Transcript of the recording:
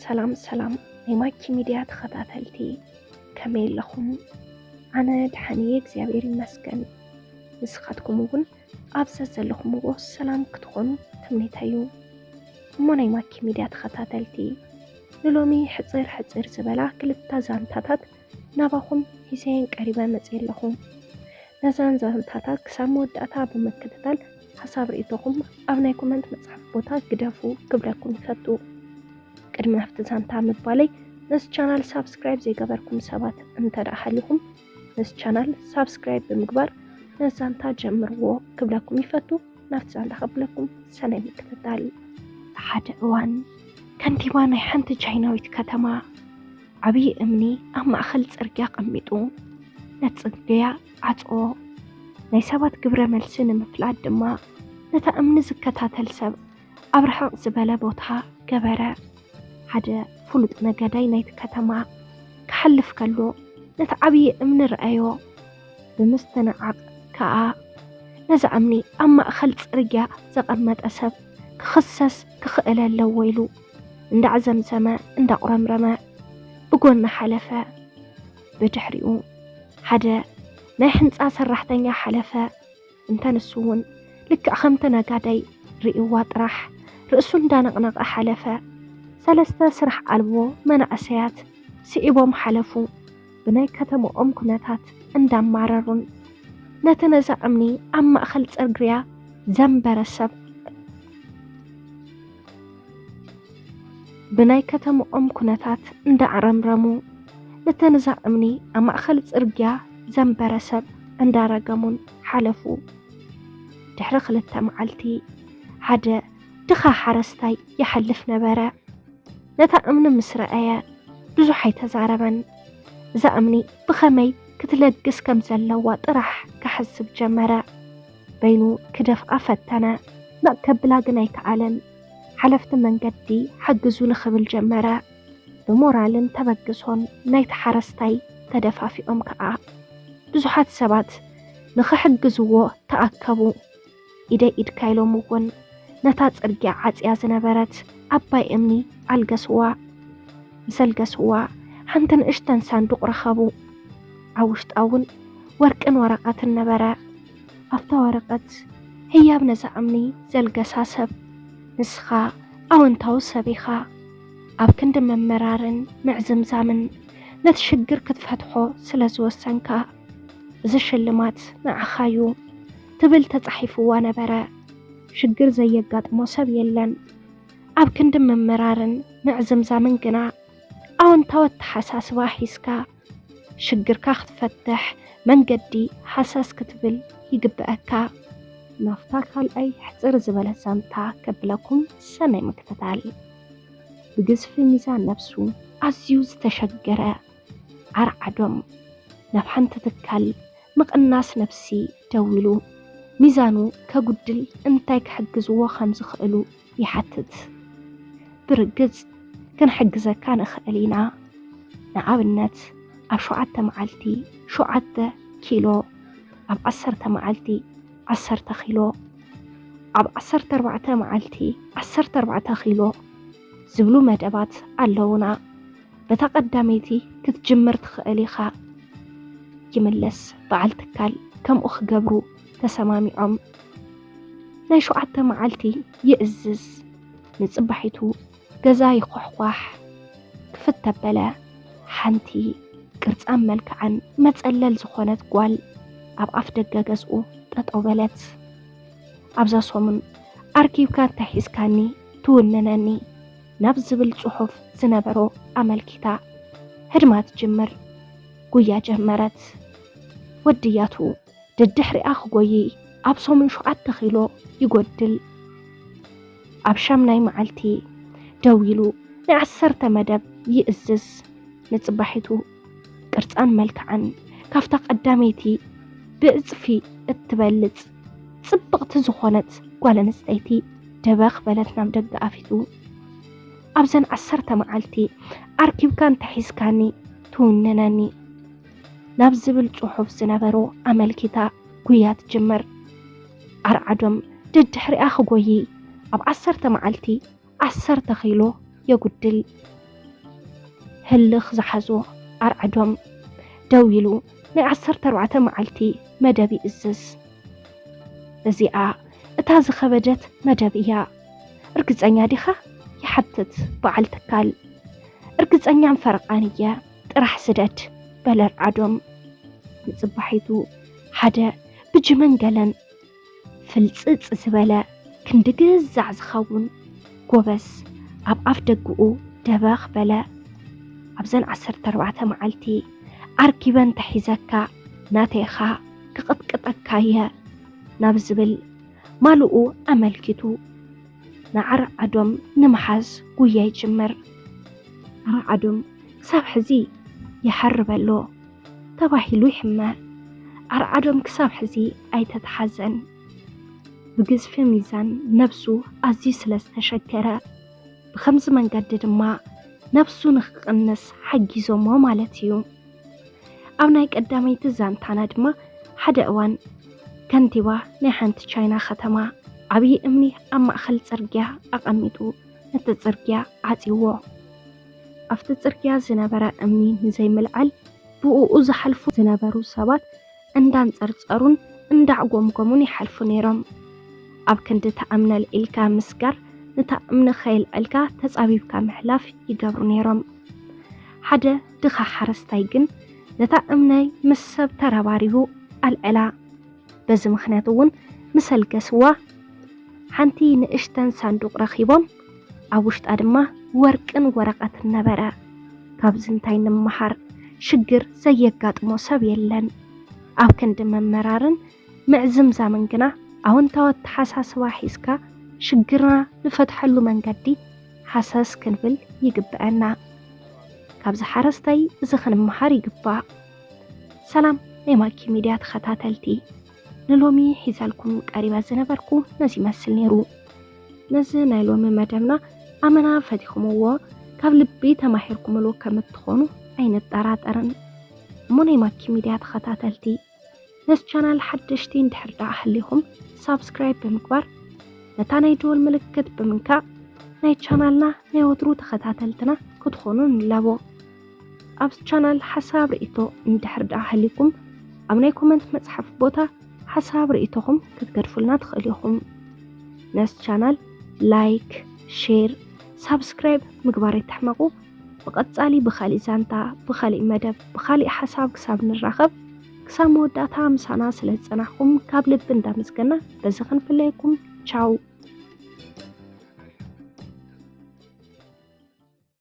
ሰላም ሰላም ናይ ማኪ ሚድያ ተኸታተልቲ፣ ከመይ ኣለኹም? ኣነ ደሓን እየ እግዚኣብሔር ይመስገን። ንስኻትኩም እውን ኣብ ዘዘለኹምዎ ሰላም ክትኾኑ ትምኒተይ እዩ። እሞ ናይ ማኪ ሚድያ ተኸታተልቲ፣ ንሎሚ ሕፅር ሕፅር ዝበላ ክልተ ዛንታታት ናባኹም ሒዘየን ቀሪበ መፅየ ኣለኹ። ነዘን ዛንታታት ክሳብ መወዳእታ ብምክትታል ሓሳብ ርእይቶኹም ኣብ ናይ ኮመንት መፅሓፍ ቦታ ግደፉ ክብለኩም ይፈቱ። ቅድሚ ናብቲ ዛንታ ምባለይ ነዚ ቻናል ሳብስክራይብ ዘይገበርኩም ሰባት እንተ ደኣ ሃሊኹም ነዚ ቻናል ሳብስክራይብ ብምግባር ነዚ ዛንታ ጀምርዎ ክብለኩም ይፈቱ። ናብቲ ዛንታ ከብለኩም ሰናይ ምክትታል። ሓደ እዋን ከንቲባ ናይ ሓንቲ ቻይናዊት ከተማ ዓብዪ እምኒ ኣብ ማእኸል ፅርግያ ቀሚጡ ነቲ ፅርግያ ዓፅዎ። ናይ ሰባት ግብረ መልሲ ንምፍላጥ ድማ ነታ እምኒ ዝከታተል ሰብ ኣብ ርሕቕ ዝበለ ቦታ ገበረ። ሓደ ፍሉጥ ነጋዳይ ናይቲ ከተማ ክሓልፍ ከሎ ነቲ ዓብዪ እምኒ ረኣዮ። ብምስትንዓቕ ከኣ ነዛ እምኒ ኣብ ማእኸል ጽርግያ ዘቐመጠ ሰብ ክኽሰስ ክኽእል ኣለዎ ኢሉ እንዳዕዘምዘመ እንዳቑረምረመ ብጎኒ ሓለፈ። ብድሕሪኡ ሓደ ናይ ህንጻ ሰራሕተኛ ሓለፈ። እንተ ንሱ እውን ልክዕ ከምቲ ነጋዳይ ርእይዋ ጥራሕ ርእሱ እንዳነቕነቐ ሓለፈ። ሰለስተ ስራሕ ኣልቦ መናእሰያት ስዒቦም ሓለፉ። ብናይ ከተማኦም ኩነታት እንዳማረሩን ነቲ ነዛ እምኒ ኣብ ማእኸል ጽርግያ ዘንበረ ሰብ ብናይ ከተማኦም ኩነታት እንዳኣረምረሙ ነቲ ነዛ እምኒ ኣብ ማእኸል ጽርግያ ዘንበረ ሰብ እንዳረገሙን ሓለፉ። ድሕሪ ክልተ መዓልቲ ሓደ ድኻ ሓረስታይ ይሓልፍ ነበረ። ነታ እምኒ ምስ ረኣየ ብዙሕ ኣይተዛረበን። እዛ እምኒ ብኸመይ ክትለግስ ከም ዘለዋ ጥራሕ ክሓስብ ጀመረ። በይኑ ክደፍኣ ፈተነ። ነቕ ከብላ ግን ኣይከኣለን። ሓለፍቲ መንገዲ ሓግዙ ንኽብል ጀመረ። ብሞራልን ተበግሶን ናይቲ ሓረስታይ ተደፋፊኦም ከኣ ብዙሓት ሰባት ንኽሕግዝዎ ተኣከቡ። ኢደይ ኢድካ ኢሎም እውን ነታ ጽርግያ ዓጽያ ዝነበረት ዓባይ እምኒ ኣልገስዋ። ምስ ኣልገስዋ ሓንቲ ንእሽተን ሳንዱቕ ረኸቡ። ኣብ ውሽጣ እውን ወርቅን ወረቐትን ነበረ። ኣብታ ወረቐት ህያብ ነዛ እምኒ ዘልገሳ ሰብ፣ ንስኻ ኣወንታዊ ሰብ ኢኻ። ኣብ ክንዲ ምምራርን ምዕዝምዛምን ነቲ ሽግር ክትፈትሖ ስለ ዝወሰንካ፣ እዚ ሽልማት ንዓኻ እዩ ትብል ተጻሒፍዋ ነበረ። ሽግር ዘየጋጥሞ ሰብ የለን። ኣብ ክንዲ ምምራርን ምዕዝምዛምን ግና ኣወንታዊ ኣተሓሳስባ ሒዝካ ሽግርካ ክትፈትሕ መንገዲ ሃሰስ ክትብል ይግበኣካ። ናብታ ካልኣይ ሕጽር ዝበለት ዛንታ ከብለኩም ሰናይ ምክትታል። ብግዝፊ ሚዛን ነብሱ ኣዝዩ ዝተሸገረ ዓርዓዶም ናብ ሓንቲ ትካል ምቕናስ ነብሲ ደዊሉ ሚዛኑ ከጉድል እንታይ ክሕግዝዎ ከም ዝኽእሉ ይሓትት። ብርግጽ ክንሕግዘካ ንኽእል ኢና። ንኣብነት ኣብ ሸውዓተ መዓልቲ ሸውዓተ ኪሎ፣ ኣብ ዓሰርተ መዓልቲ ዓሰርተ ኪሎ፣ ኣብ ዓሰርተ ኣርባዕተ መዓልቲ ዓሰርተ ኣርባዕተ ኪሎ ዝብሉ መደባት ኣለዉና። በታ ቀዳመይቲ ክትጅምር ትኽእል ኢኻ። ይምለስ በዓል ትካል ከምኡ ክገብሩ ተሰማሚዖም። ናይ ሸውዓተ መዓልቲ ይእዝዝ። ንጽባሒቱ ገዛ ይኾሕኳሕ። ክፍት ተበለ። ሓንቲ ቅርጻን መልክዓን መጸለል ዝኾነት ጓል ኣብ ኣፍ ደገ ገዝኡ ጠጠው በለት። ኣብዛ ሰሙን ኣርኪብካ እንታይ ሒዝካኒ ትውንነኒ ናብ ዝብል ጽሑፍ ዝነበሮ ኣመልኪታ ህድማ ትጅምር። ጉያ ጀመረት። ወድያቱ ደድሕሪኣ ክጎዪ ኣብ ሰሙን ሸውዓተ ኪሎ ይጎድል። ኣብ ሻምናይ መዓልቲ ደው ኢሉ ናይ ዓሰርተ መደብ ይእዝዝ። ንጽባሒቱ ቅርጻን መልክዓን ካብታ ቀዳመይቲ ብዕጽፊ እትበልጽ ጽብቕቲ ዝኾነት ጓል ኣንስተይቲ ደበኽ በለት ናብ ደገ ኣፊቱ። ኣብዘን ዓሰርተ መዓልቲ ኣርኪብካ እንተሒዝካኒ ትውንነኒ ናብ ዝብል ጽሑፍ ዝነበሮ ኣመልኪታ ጉያ ትጅምር። ዓርዓዶም ደድሕሪኣ ክጎዪ ኣብ ዓሰርተ መዓልቲ ዓሰርተ ኪሎ የጉድል። ህልኽ ዝሓዞ ኣርዓዶም ደው ኢሉ ናይ ዓሰርተ ኣርባዕተ መዓልቲ መደብ ይእዝዝ። እዚኣ እታ ዝኸበደት መደብ እያ። "እርግጸኛ ዲኻ?" ይሓትት በዓል ትካል። "እርግጸኛን ፈረቓን እየ፣ ጥራሕ ስደድ" በለ ኣርዓዶም። ንጽባሒቱ ሓደ ብጅመን ገለን ፍልጽጽ ዝበለ ክንዲ ግዛዕ ዝኸውን ጎበዝ ኣብ ኣፍ ደግኡ ደበኽ በለ። "ኣብዘን ዓሰርተ ኣርባዕተ መዓልቲ ኣርኪበ እንተሒዘካ ናተይኻ ክቕጥቅጠካ እየ" ናብ ዝብል ማልኡ ኣመልኪቱ ንኣርዓዶም ንምሓዝ ጉያ ይጅምር። ኣርዓዶም ክሳብ ሕዚ ይሓርብ ኣሎ ተባሂሉ ይሕመ። ኣርዓዶም ክሳብ ሕዚ ኣይተተሓዘን። ብግዝፊ ሚዛን ነብሱ ኣዝዩ ስለ ዝተሸገረ፣ ብኸምዚ መንገዲ ድማ ነብሱ ንኽቕንስ ሓጊዞሞ ማለት እዩ። ኣብ ናይ ቀዳመይቲ ዛንታና ድማ፣ ሓደ እዋን ከንቲባ ናይ ሓንቲ ቻይና ከተማ ዓብዪ እምኒ ኣብ ማእኸል ጽርግያ ኣቐሚጡ ነቲ ጽርግያ ዓጽይዎ። ኣብቲ ጽርግያ ዝነበረ እምኒ ንዘይምልዓል ብእኡ ዝሓልፉ ዝነበሩ ሰባት እንዳንጸርጸሩን እንዳዕጎምጎሙን ይሓልፉ ነይሮም። ኣብ ክንዲ እታ እምኒ ኣልዒልካ ምስጋር፣ ነታ እምኒ ከየልዐልካ ተጻቢብካ ምሕላፍ ይገብሩ ነይሮም። ሓደ ድኻ ሓረስታይ ግን ነታ እምኒ ምስ ሰብ ተረባሪቡ ኣልዐላ። በዚ ምኽንያት እውን ምስ ኣልገስዋ፣ ሓንቲ ንእሽተን ሳንዱቕ ረኺቦም፣ ኣብ ውሽጣ ድማ ወርቅን ወረቐትን ነበረ። ካብዚ እንታይ ንምሃር? ሽግር ዘየጋጥሞ ሰብ የለን። ኣብ ክንዲ ምምራርን ምዕዝምዛምን ግና፣ ኣወንታዊ ኣተሓሳስባ ሒዝካ ሽግርና ንፈትሐሉ መንገዲ ሃሰስ ክንብል ይግብአና። ካብዚ ሓረስታይ እዚ ክንምሃር ይግባእ። ሰላም ናይ ማኪ ሚድያ ተኸታተልቲ፣ ንሎሚ ሒዘልኩም ቀሪበ ዝነበርኩ ነዚ ይመስል ነይሩ። ነዚ ናይ ሎሚ መደብና ኣመና ፈቲኹምዎ፣ ካብ ልቢ ተማሂርኩምሉ ከም እትኾኑ ኣይንጠራጠርን። እሞ ናይ ማኪ ሚድያ ተኸታተልቲ፣ ነዚ ቻናል ሓደሽቲ እንድሕር ደኣ ሃሊኹም፣ ሳብስክራይብ ብምግባር፣ ነታ ናይ ደወል ምልክት ብምንካእ፣ ናይ ቻናልና ናይ ወትሩ ተኸታተልትና ክትኾኑ ንላቦ። ኣብዚ ቻናል ሓሳብ ርእይቶ እንድሕር ደኣ ሃሊኩም፣ ኣብ ናይ ኮመንት መጽሓፍ ቦታ ሓሳብ ርእይቶኹም ክትገድፉልና ትኽእሉ ኢኹም። ነዚ ቻናል ላይክ፣ ሼር፣ ሳብስክራይብ ምግባር ኣይትሕመቑ። ብቐጻሊ ብኻሊእ ዛንታ፣ ብኻሊእ መደብ፣ ብኻሊእ ሓሳብ ክሳብ ንራኸብ፣ ክሳብ መወዳእታ ምሳና ስለ ዝጸናሕኩም ካብ ልቢ እንዳመስገና በዚ ክንፍለየኩም። ቻው።